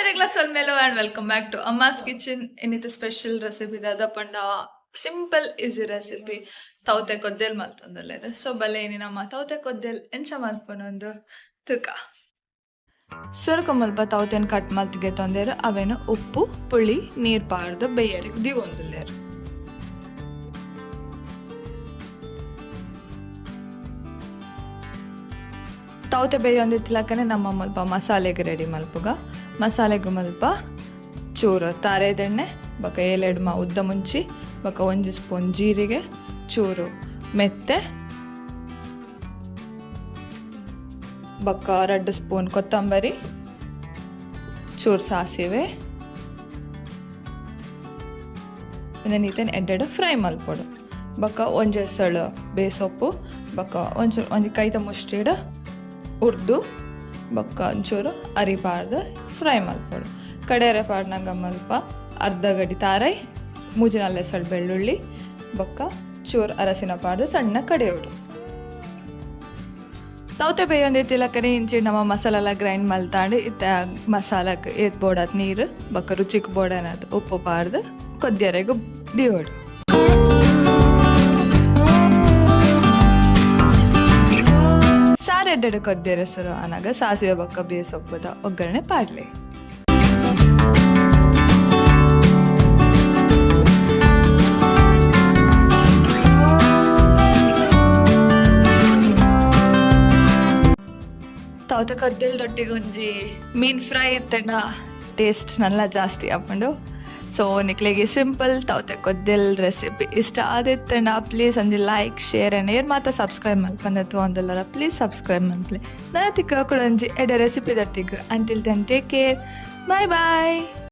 ಮಾತೆರೆಗ್ಲ ಸೊಲ್ಮೆಲು and welcome back to Amma's kitchen. ಇನ್ನಿತ special recipe ದಾದ ಪಂಡ ಸಿಂಪಲ್ ಈಸಿ ರೆಸಿಪಿ ತೌತೆ ಕೊದ್ದೆಲ್ ಮಲ್ತೊಂದುಲ್ಲೆರ್. ಸೊ ಬಲೆ ಇನಿ ನಮ್ಮ ತೌತೆ ಕೊದ್ದೆಲ್ ಎಂಚ ಮಲ್ಪುನೊಂದು ತುಕ. ಸುರುಕು ಮುಲ್ಪ ತೌತೆನ್ ಕಟ್ ಮಲ್ತ್ ಗೆತೊಂದೆರ್. ಅವೆನ್ ಉಪ್ಪು, ಪುಳಿ, ನೀರ್ ಪಾಡ್ದ್ ಬೇಯೆರೆಗ್ ದೀವೊಂದುಲ್ಲೆರ್. ತೌತೆ ಬೇಯೊಂದಿತ್ತಿಲಕನೆ ನಮ್ಮ ಮುಲ್ಪ ಮಸಾಲೆಗ್ ರೆಡಿ ಮಲ್ಪುಗ. ಮಸಾಲೆಗ್ ಮುಲ್ಪ ಚೂರು ತಾರೆದೆಣ್ಣೆ, ಬೊಕ ಏಲೆಡ್ಮ ಉದ್ದ ಮುಂಚಿ, ಬೊಕ ಒಂಜಿ ಸ್ಪೂನ್ ಜೀರಿಗೆ, ಚೂರು ಮೆತ್ತೆ, ಬೊಕ 2 ಸ್ಪೂನ್ ಕೊತ್ತಂಬರಿ, ಚೂರು ಸಾಸಿವೆ, ಉಂದೆನ್ ಇತ್ತೆ ಎಡ್ಡೆಡ್ ಫ್ರೈ ಮಲ್ಪೊಡು. ಬೊಕ ಒಂಜಿ ಎಸಳು ಬೇಸೊಪ್ಪು, ಬೊಕ ಒಂಚೂರು ಒಂಜಿ ಕೈತ ಮುಷ್ಟಿಡ್ ಉರ್ದು, ಬೊಕ್ಕ ಒಂಚೂರು ಅರಿ ಪಾಡ್ದ್ ಫ್ರೈ ಮಲ್ಪೊಡು. ಕಡೆರೆ ಪಾಡ್ನಗ ಮಲ್ಪ ಅರ್ಧ ಗಡಿ ತಾರೈ, ಮೂಜಿ ನಾಲ್ ಎಸಳು ಬೆಳ್ಳುಳ್ಳಿ, ಬೊಕ್ಕ ಚೂರು ಅರಸಿನ ಪಾಡ್ದ್ ಸಣ್ಣ ಕಡೆಯೋಡು. ತೌತೆ ಬೇಯೊಂದಿತ್ತಿಲಕನೆ ಇಂಚಿ ನಮ್ಮ ಮಸಾಲೆಲ ಗ್ರೈಂಡ್ ಮಲ್ತಾಂಡ್. ಇತ್ತೆ ಮಸಾಲಕ್ಕೆ ಏತ್ ಬೋಡಾತ್ ನೀರು ಬೊಕ್ಕ ರುಚಿಕ್ ಬೋಡಾನತ್ ಉಪ್ಪು ಪಾಡ್ದ್ ಕೊದ್ಯರೆಗ್ ದೀವೊಡು. ಸಾರೆಡ್ಡೆಡ್ ಕೊದ್ಯರೆ ಸುರು ಆನಗ ಸಾಸಿವೆ ಬೊಕ್ಕ ಬೇಸೊಪ್ಪುದ ಒಗ್ಗರಣೆ ಪಾಡ್ಲೆ. ತೌತೆ ಕೊದ್ದೆಲ್ ದೊಟ್ಟಿಗೆ ಒಂಜಿ ಮೀನ್ ಫ್ರೈ ಇತ್ತೆಂಡ ಟೇಸ್ಟ್ ನಲ್ಲ ಜಾಸ್ತಿ ಆಪುಂಡು. ಸೊ ನಿಕ್ಲೆಗ್ ಸಿಂಪಲ್ ತೌತೆ ಕೊದ್ದೆಲ್ ರೆಸಿಪಿ ಇಷ್ಟ ಆದಿತ್ತೆಂಡ ಪ್ಲೀಸ್ ಒಂಜಿ ಲೈಕ್, ಶೇರ್ ಆ್ಯಂಡ್ ಏರ್ ಮಾತ ಸಬ್ಸ್ಕ್ರೈಬ್ ಮಲ್ಪಂದೆ ತೂವೊಂದುಲ್ಲರ ಪ್ಲೀಸ್ ಸಬ್ಸ್ಕ್ರೈಬ್ ಮನ್ಪುಲೆ. ನನ ತಿಕ್ಕ ಒಂಜಿ ಎಡ್ಡೆ recipe ದೊಟ್ಟಿಗ್. Until then take care, bye bye.